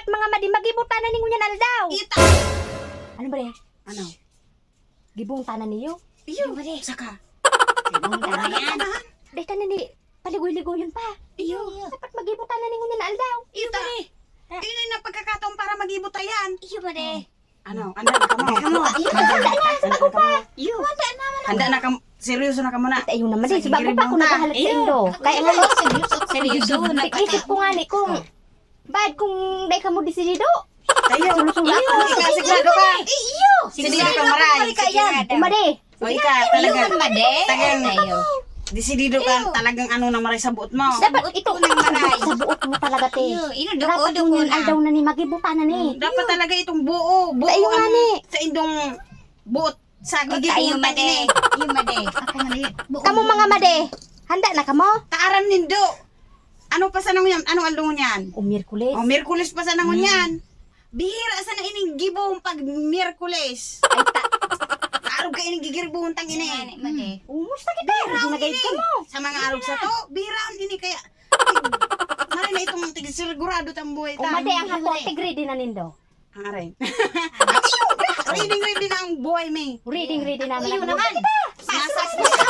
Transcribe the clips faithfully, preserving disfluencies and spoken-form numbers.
Mga madi, magibo ta na ning ngunyan aldaw. Ita! Ano ba yan? Ano? Gibong ta na niyo? Iyo, saka. Gibong ta na yan. Dahil ta na ni, paligoy-ligoyon pa. Iyo. Dapat magibo ta na ning ngunyan aldaw. Ita! Iyo na yung pagkakataon para magibo ta yan. Iyo ba de? Ano? Anda na kamo? Anda na kamo? Iyo, anda na, bago pa. Iyo. Anda na kamo? Seryoso na kamo na? Iyo naman, eh. Sige, sabi pa ako naghahalat sa indo. Kaya nga, seryoso, seryoso. Isip ko nga ni kung, baad kung dai kamo desidido? Tayo. Sulusong ako. Iyo, sigurado ka? Iyo. Sige, sige, sige, maray. Sige, sige. Umadi. O, ika, talaga. Iyo, madi. Talagang desidido ka, iyo, talagang ano na maray sa buot mo. Dapat ito, sa buot mo talaga, te. Iyo, ino, duko, dapat duko yun, na. Aldaw na ni, magibo ta na ni. Hmm, dapat talaga itong buo, buo. Tayo nga ang ni. Sa indong buot sa gigibutan ini. Iyo, madi. Iyo, madi. Ako, madi. Buo, buo. Kamo, mga madi, handa na kamo? Taaram nindo. Ano pa sana ngunyan? Anong aldaw ngunyan? O, Miyerkules. O, Miyerkules pa sana ngunyan. Hmm. Bihira sana ining gibong pag Miyerkules. Ay, ta- Arog ka ining gigiribong tang ini. Yan, madi. Hmm. Umusta kita? Bihira ini. Ginagayod ka mo. Sa mga arog sa to, bihira ini kaya, maray na itong tig-, sigurado tang buhay ta. O, madi, ang hato, tig-ready na nindo. Aray. Ready, ready na ang buhay, mi. Ready, ready naman. Iyo naman. Masas mo sa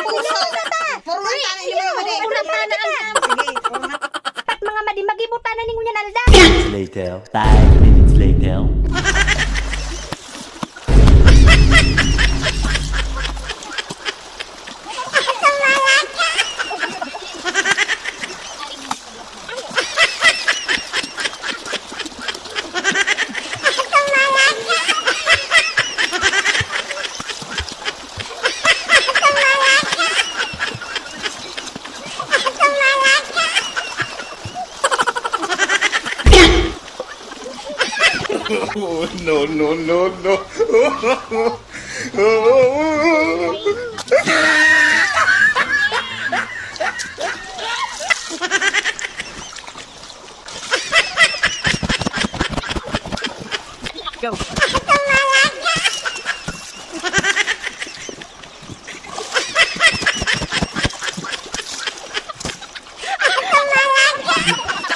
puso. Puro lang tana yung mga madi. Puro lang tana ang... Sige, puro na. Dapat mga madi, magibo ta na ning ngunyan aldaw. Later. Five minutes later. Oh, no, no, no, no. Go.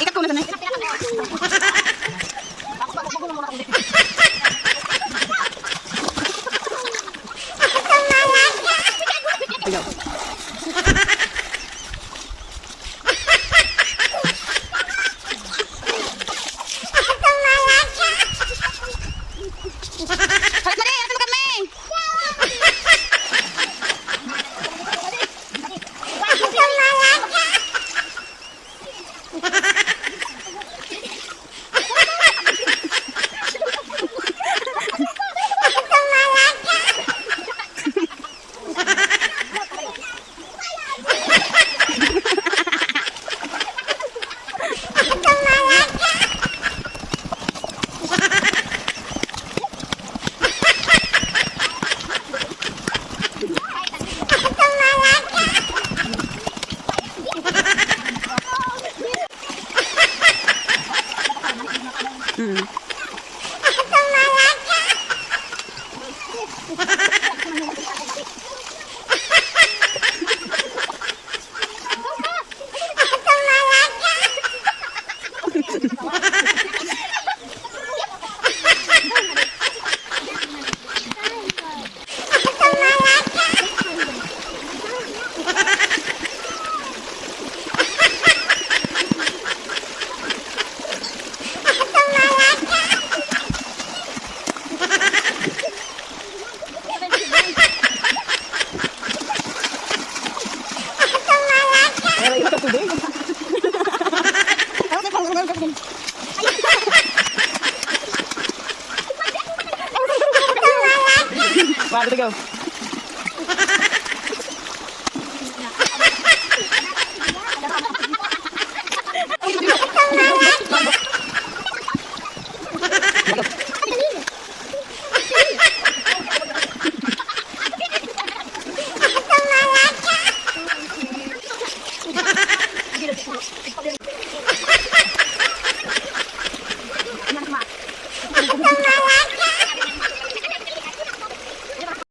Ikat ko na sana. Halat na rin! Halat na kami! Mm. One, two, go.